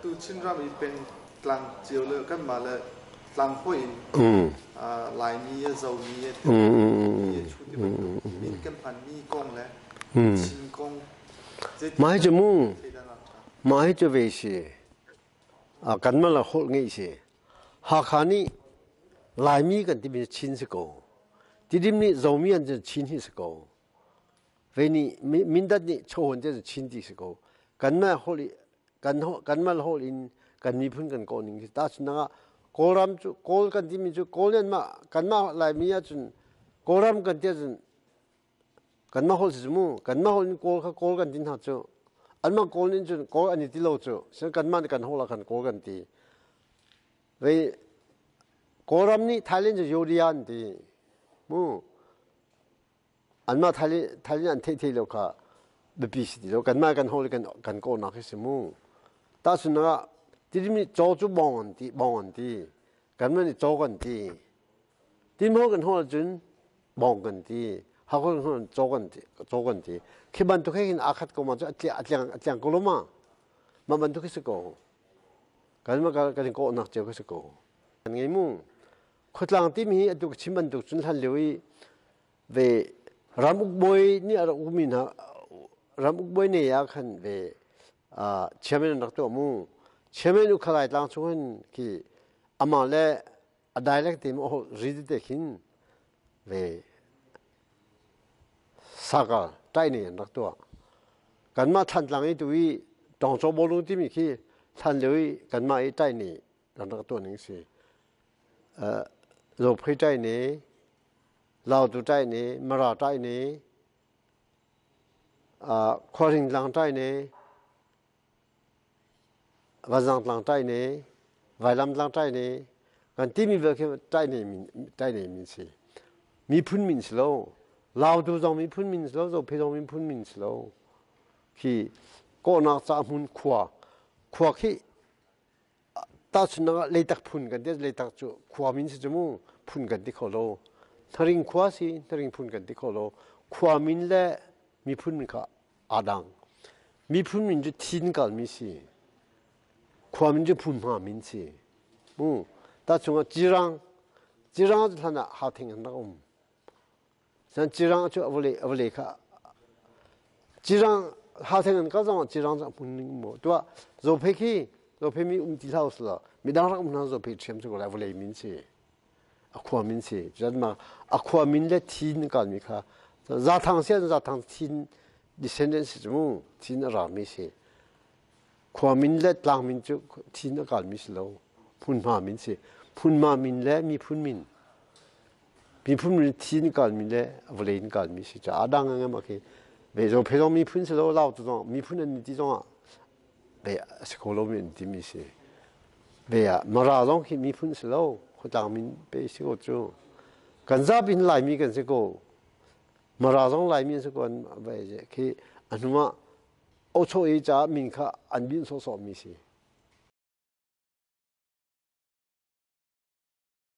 Atu Chinram i pengtlang cio le kanmah le tlang hawih in Laimi, Zomi, Chu ti bantuk min kan hmanmi kong le Chin kong. Mah hi cu mu mah hi cu ve si kanmah le holh ngeih si. Hakha nih Laimi kan timi Chin si ko. Tidim nih Zomi an Chin hi si ko. Ve nih Mindat nih Chohon te Chin ti si ko. Kanmah holh i kanmah holh in kan miphun kan kawh ning hi tahchunhnak ah Kawlram cu Kawl kan timi cu Kawl nih anmah kanmah Laimi ahcun Kawlram kan ti ahcun kanmah holh si cu mu. Kanmah holh in Kawl kha Kawl kan ti hna cu anmah Kawl nih cun Kawl an i ti lo cu. Sinain kanmah nih kan holh ah khan Kawl kan ti. Ve Kawlram nih Thailand cu Yodia an ti. Mu. Anmah Thailand an theih thei lo kha biapi si ti lo. Kanmah kan holh kan kan kawhnak hi si mu. Tahchunhnak ah Tidim nih caw cu bong an ti, bong an ti. Kanmah nih caw kan ti. Timho kan holh ahcun bong kan ti. Hakha kan holh caw kan ti, caw kan ti. Khi bantuk he hin aa khat ko ma cu a tliang a tliang ko lo ma. Mah bantuk hi si ko. Kanmah kan kawhnak cio khi si ko. Kan ngei mu. Khuatlang timi hi atu ka chim bantuk cun hlan lio i ve ramuk bawi nih a rak ukmi hna ramuk bawi ne ah khan ve chairman an rak tuah mu. Chairman u khalai tlang chung hin khi amah le a dialect te mu ri te khin ve saka tai ne an rak tuah. Kanmah Thantlang i tu i Tawngcaw bawlung timi khi hlan lio i kanmah i tai ne kan rak tuah ning si. Zophei ṭai ne, Lautu ṭai ne, Mara ṭai ne, Khuahring tlang ṭai ne, Vanzang tlang ṭai ne, Vailam tlang ṭai ne, kan timi vial khi ṭai ne min ṭai ne min si. Miphun min si lo. Lautu zong miphun min si lo, Zophei zong miphun min si lo. Khi kawhnak ca hmun khua khua khi Tahchunhnak ah Leitak phun kan ti. Leitak cu khua min si cu mu phun kan ti kho lo. Hnaring khua si Hnaring phun kan ti kho lo. Khua min le miphun min kha aa dang. Miphun min cu thin kalmi si. Khua min cu phunhma min si. Mu tahchung ah Cirang Cirang cu hlan ah Hautheng an rak um. Cun Cirang cu a vawlei kha Cirang hautheng an kal zongah Cirang cu a hmun ning maw tuah Zophei khi Zophei mi um ti hlah usih midang rak um hna Zophei ṭhiam cu ko lai vawlei min si a khua min si cun ma a khua min le thin kalmi kha Zathang si ahcun Zathang thin descendant si cu mu thin a rami si khua min le tlang min cu thin a kalmi si lo hmunhma min si hmunhma min le miphun min Miphun min thi in kalmi le vawlei in kalmi si caah a dang ngam khi ve zong phe zong miphun si lo lau tu zong miphun an ti zong ah ve a si kho lo mi an timi si ve ah Mara zong khi miphun si lo khuatlang min pe si ko cu kan zapi in Laimi kan si ko Mara zong Laimi an si ko an ve khi a hnu ah ocho i caah min kha an bin sawhsawh mi si.